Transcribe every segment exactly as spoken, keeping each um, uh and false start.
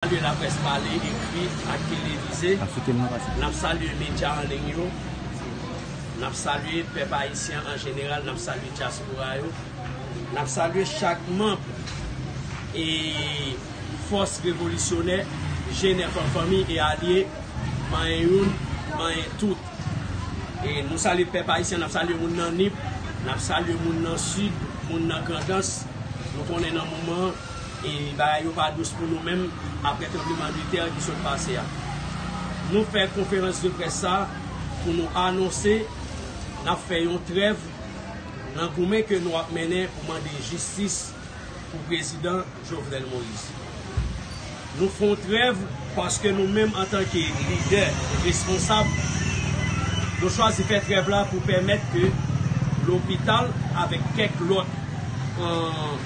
Salye laprès pale, ekri ak televize. N ap salye medya an liy yo. N ap salye pèp ayisyen an jeneral. N ap salye dyaspora yo. N ap salye chak manm e fòs revolisyonè G nèf an fanmi e alye, manyen youn, manyen tout. E nou salye pèp ayisyen, n ap salye moun nan Nip, n ap salye moun nan Sid, moun nan Grandans. Nou konnen nan moman an, e bagay yo pa dous pou nou menm apre tranblemanntè ki sot pase a. Nou fè konferans de près sa pou nou anonse n ap fè yon trèv nan goumen ke nou ap mennen pou mande jistis pou prezidan Jovenel Moïse. Nou fè yon trèv paske nou menm antanke lidè responsab, nou chwazi fè trèv la pou pèmèt ke lopital avèk kèk lòt, euh,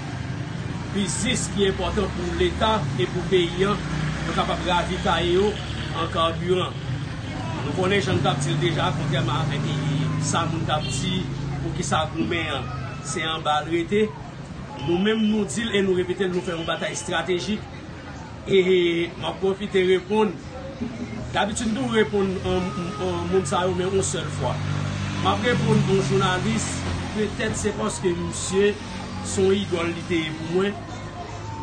biznis ki enpòtan pou leta e pou peyi an, nou kapab ravitaye yo an kabiran. Nou konnen jan n t ap di l deja, kontrèman avèk, e, sa moun t ap di, poukisa goumen an se anba l rete. Nou menm nou di l e nou repete l, nou fè yon batay estratejik. E m ap pwofite reponn. Dabitid m toujou reponn, um, um, moun sa yo, men yon sèl fwa. M ap reponn yon jounalis, petèt se paske misye se yon idòl li te ye pou mwen,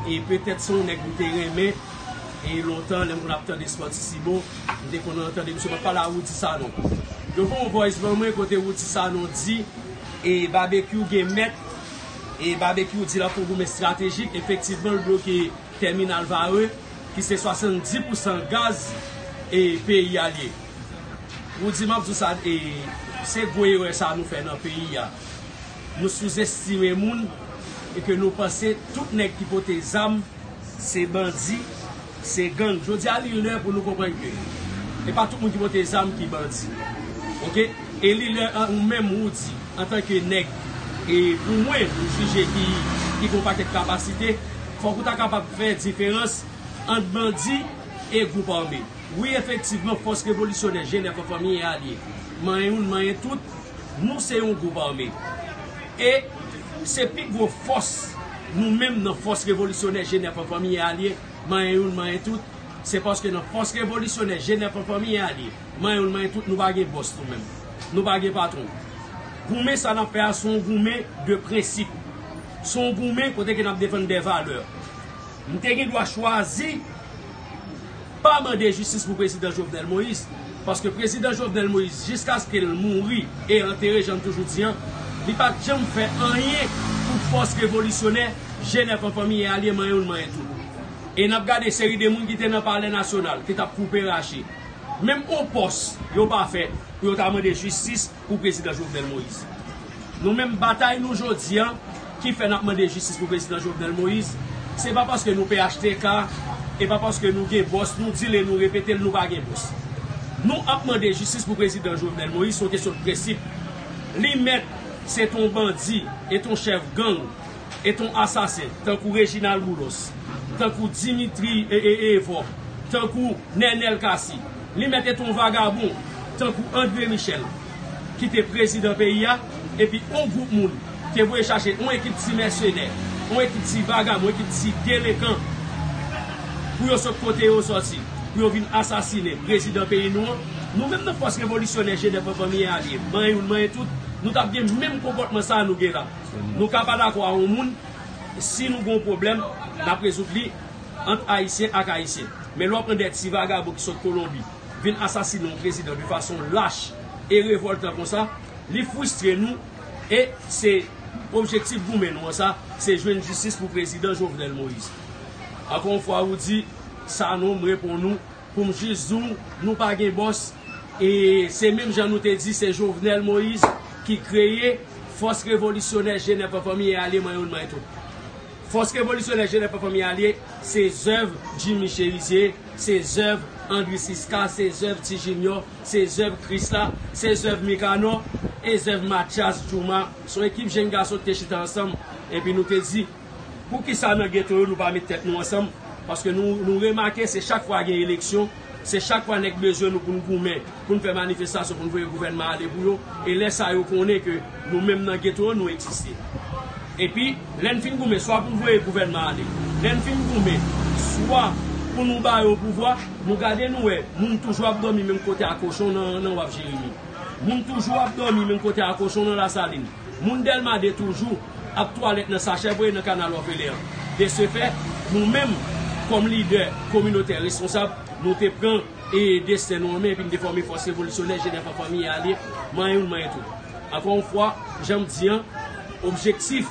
e petèt se yon nèg m te renmen, e lontan, lè m konn ap tande Spòtisibo, m te konn tande misye, m ap pale a Roudy Sanon. Yo fè yon voice ban mwen kote Roudy Sanon di, e Babekyou gen mèt, e Babekyou di l ap fè yon goumen estratejik, efektivman, l bloke tèminal Varreux, ki se swasanndis pousan gaz e peyi a l ye. Roudy, m ap di w sa, e se gwo erè sa nou fè nan peyi a. Nou souzestime moun e ke nou panse tout nèg ki pote zam se bandi, se gang. Jodi a, li lè pou nou konprann ke e pa tout moun ki pote zam ki bandi. Oke? E li lè, an, ou menm, Roudy, antanke nèg, e pou mwen, ou jije ki, ki gen yon pakèt kapasite, fòk ou ta kapab fè diferans ant bandi e gwoup ame. Wi, efektivman, fòs revolisyonè G nèf an fanmi e alye, manyen youn, manyen tout, nou se yon gwoup ame. E se pi gwo fòs nou menm nan fòs revolisyonè G nèf an fanmi e alye, manyen youn, manyen tout, se paske nan fòs revolisyonè G nèf an fanmi e alye, manyen youn, manyen tout, nou pa gen bòs nou menm. Nou pa gen patwon. Goumen sa n ap fè a se yon goumen de prensip. Se yon goumen kote ke n ap defann de valè. M te gen dwa chwazi pa mande jistis pou prezidan Jovenel Moïse, paske prezidan Jovenel Moïse, jiskaske l mouri e antere, jan m toujou di an, li pa t janm fè anyen pou fòs revolisyonè G nèf an fanmi e alye, manyen youn, manyen tout. E n ap gade seri de moun ki te nan Palè Nasyonal, ki t ap koupe rache. Menm yon pòs yo pa fè pou yo ta mande jistis pou prezidan Jovenel Moïse. Nou menm, batay nou jodi an, ki fè n ap mande jistis pou prezidan Jovenel Moïse, se pa paske nou P H T K, e pa paske nou gen bòs, nou di l e nou repete l, nou pa gen bòs. Nou ap mande jistis pou prezidan Jovenel Moïse, se yon kesyon de prensip. Li mèt se t on bandi, e t on chèf gang, e t on asasen, tankou Reginald Boulos, tankou Dimitri e, e, Evò, tankou Nènèl Cassy. Li mèt e t on vagabon, tankou André Michel, ki te prezidan peyi a, epi on gwoup moun te voye chache on ekip ti mèsenè, on ekip ti vagabon, ekip ti delekan, pou yo sot kote yo sòti, pou yo vin asasinen prezidan peyi nou an. Nou menm nan fòs revolisyonè G nèf an fanmi e alye, manyen youn, manyen tout, nou t ap gen menm konpòtman sa a nou gen la. Nou ka pa dakò a yon moun, si nou gen yon pwoblèm, n ap rezoud li ant Ayisyen ak Ayisyen. Men lè w pran de ti vagabon ki sot Kolonbi, vin asasinen yon prezidan de fason lach e revòltan konsa, li fristre nou, e se objektif goumen nou an sa, se jwenn jistis pou prezidan Jovenel Moïse. Ankò yon fwa, Roudy Sanon, m reponn ou, pou m jis di w, nou pa gen bòs, e se menm jan nou te di se Jovenel Moïse ki kreye fòs revolisyonè G nèf an fanmi e alye, manyen youn, manyen tout. Fòs revolisyonè G nèf an fanmi e alye, se zèv Jimmy Chérizier, se zèv André Siska, se zèv Ti Junior, se zèv Krisla, se zèv Mikanò, e zèv Mathias Djouma. Se yon ekip jèn gason ki te chita ansanm, epi nou te di, poukisa nan geto yo nou pa met tèt nou ansanm? Paske nou, nou remake se chak fwa gen eleksyon, se chak fwa nèg bezwen nou pou n goumen, pou n fè manifestasyon, pou n voye gouvènman ale pou yo. E lè sa yo konnen ke nou menm nan geto yo nou egziste. Epi, lè n fin goumen, swa pou n voye gouvènman ale, lè n fin goumen, swa Pou nou ba yo pouvwa, nou gade nou wè, moun toujou ap dòmi menm kote a kochon nan, nan Waf Jeremi. Moun toujou ap dòmi menm kote a kochon nan Lasalin. Moun Dèlma de toujou ap twalèt nan sachè voye nan kanal òfelen an. De se fè, nou menm, kòm lidè kominotè responsab, nou te pran e desten nou an men epi n te fòme Fòs Revolisyonè Jenèf an Fanmi e Alye, manyen youn, manyen tout. Ankò yon fwa, jan m di an, objektif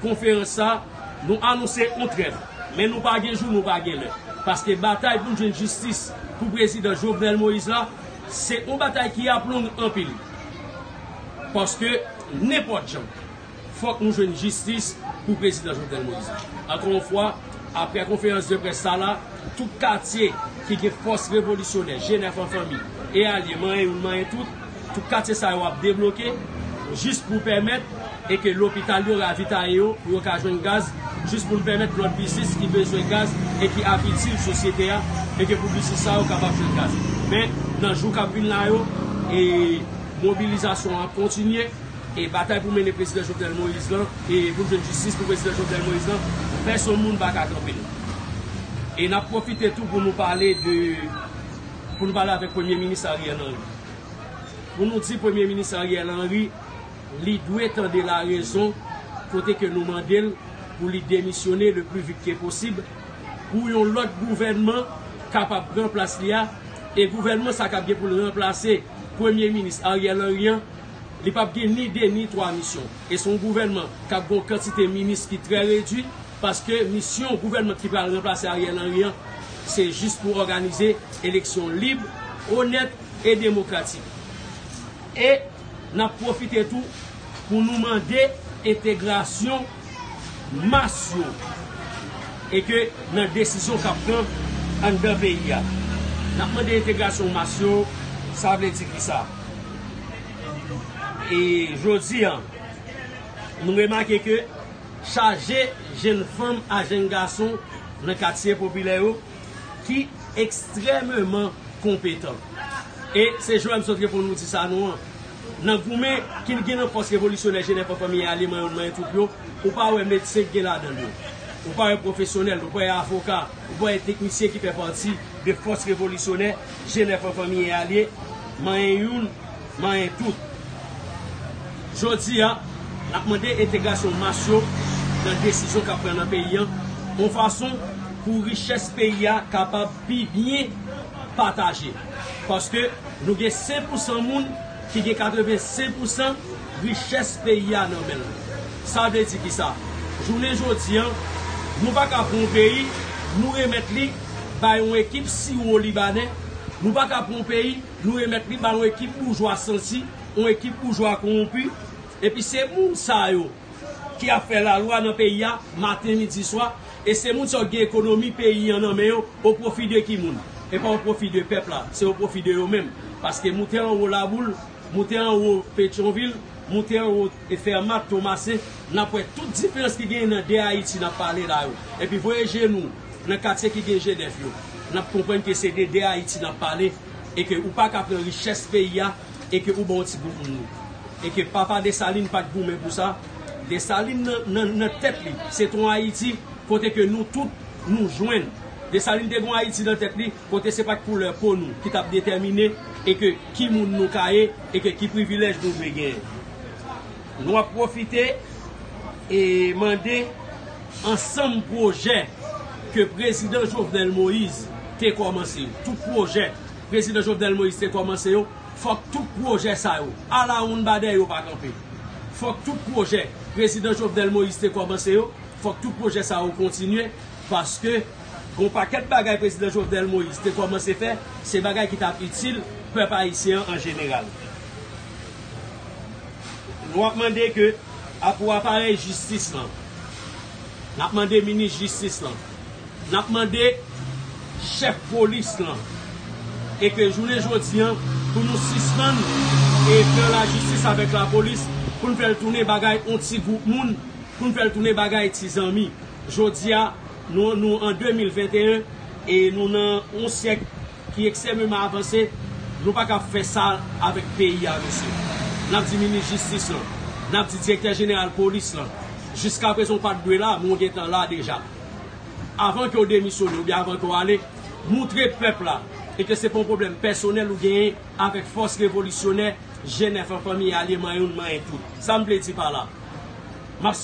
konferans sa, nou anonse yon trèv. Men nou pa gen jou, nou pa gen lè. Paske batay pou n jwenn jistis pou prezidan Jovenel Moïse la, se yon batay ki ap long anpil. Paske nenpòt jan, fòk nou jwenn jistis pou prezidan Jovenel Moïse. Ankò yon fwa, aprè konferans de près sa la, tout katye ki gen Fòs Revolisyonè, Jenèf an Fanmi, e alye, manyen youn, manyen tout, tout katye sa yo ap debloke, jis pou pèmèt e ke lopital yo ravitaye yo, pou yo ka jwenn gaz, jis pou n pèmèt lòt biznis ki bezwen gaz e ki ap itil sosyete a, e ke pou biznis sa yo kapab jwenn gaz. Men, nan jou k ap vin la yo, e mobilizasyon an ap kontinye, e batay pou mennen prezidan Jovenel Moïse lan, e pou l jwenn jistis pou prezidan Jovenel Moïse lan, pèsonn moun pa ka kanpe l. E n ap pwofite tou pou nou pale de, pou nou pale avèk Premye Minis Ariel Henry. Pou nou di Premye Minis Ariel Henry, li dwe tande larezon kote ke nou mande l pou li demisyone le plus vite que possible, pou yon lòt gouvènman kapab pran plas li a, e gouvènman sa k ap gen pou l ranplase Premye Minis Ariel Henry an, li p ap gen ni de ni twa misyon. E se yon gouvènman k ap gen yon kantite minis ki trè redui, paske misyon gouvènman ki pral ranplase Ariel Henry an, se jis pou òganize eleksyon lib, onèt e demokratik. E n ap pwofite tou pou nou mande entegrasyon mas yo e ke nan desizyon k ap pran anndan peyi a. N ap mande entegrasyon mas yo, sa vle di kisa? E jodi a, nou remake ke chaje jenn fanm a jenn gason nan katye popilè yo ki ekstrèmeman konpetan. E se Joel m sot reponn nou di sa nou an. Nan goumen ki gen nan Fòs Revolisyonè Jenèf an Fanmi e Alye, manyen youn, manyen tout yo, ou pa wè medsen ki gen ladan l yo. Ou pa wè pwofesyonèl, ou pa wè avoka, ou pa wè teknisyen ki fè pati de Fòs Revolisyonè Jenèf an Fanmi e Alye, manyen youn, manyen tout. Jodi a, n ap mande entegrasyon mas yo nan desizyon k ap pran nan peyi an, yon fason pou richès peyi a kapab pi byen pataje. Paske nou gen senk pousan moun ki gen katrevensenk pousan richès peyi a nan men l. Sa vle di kisa? Jounen jodi a, nou pa ka pran yon peyi, nou remèt li bay yon ekip siwo libanè. Nou pa ka pran yon peyi, nou remèt li bay yon ekip boujwa santi, yon ekip boujwa kowonpi. Epi se moun sa yo ki ap fè lalwa nan peyi a, maten, midi, swa, e se moun sa yo ki gen ekonomi peyi an nan men yo, o pwofi de ki moun? E pa o pwofi de pèp la, se o pwofi de yo menm. Paske moute anwo Laboul, moute anwo Petyonvil, moute anwo Fèmat, Tomasen, n ap wè tout diferans ki genyen nan de Ayiti n ap pale la yo. Epi voye je nou nan katye ki gen Jenèf yo, n ap konprann ke se de de Ayiti n ap pale, e ke ou pa ka pran richès peyi a, e ke ou ba yon ti gwoup moun li. E ke papa Desalin pa t goumen pou sa. Desalin nan, nan, nan tèt li, se t on Ayiti kote ke nou tout nou jwenn. Desalin te gon Ayiti nan tèt li, kote se pa t koulè po nou ki t ap detèmine e ke ki moun nou ka ye e ke ki privilèj nou dwe genyen. Nou ap pwofite e mande ansanm pwojè ke prezidan Jovenel Moïse te kòmanse yo. Tout pwojè prezidan Jovenel Moïse te kòmanse yo, fòk tout pwojè sa yo, alawonnbadè yo pa kanpe. Fòk tout pwojè prezidan Jovenel Moïse te kòmanse yo, fòk tout pwojè sa yo kontinye, paske gon pakèt bagay prezidan Jovenel Moïse te kòmanse fè, se bagay ki t ap itil pèp ayisyen an an jeneral. Nou ap mande ke, a, pou aparèy jistis lan, n ap mande minis jistis lan, n ap mande chèf polis lan, e ke jounen jodi a, pou nou sispann e fè lajistis avèk lapolis, pou n fè l tounen bagay yon ti gwoup moun, pou n fè l tounen bagay ti zanmi. Jodi a, nou, nou an de mil venteyen, e nou nan yon syèk ki ekstrèmeman avanse, nou pa ka fè sa avèk peyi a, mesye. N ap di minis jistis lan, n ap di direktè jeneral polis lan. Jiskaprezan, w pa t dwe la, men w gentan la deja. Avan ke w demisyone oubyen avan ke w ale, moutre pèp la e ke se pa yon pwoblèm pèsonèl ou genyen avèk fòs revolisyonè G nèf an, fanmi alye, manyen youn, manyen tout. Sa m vle di pa la. M ap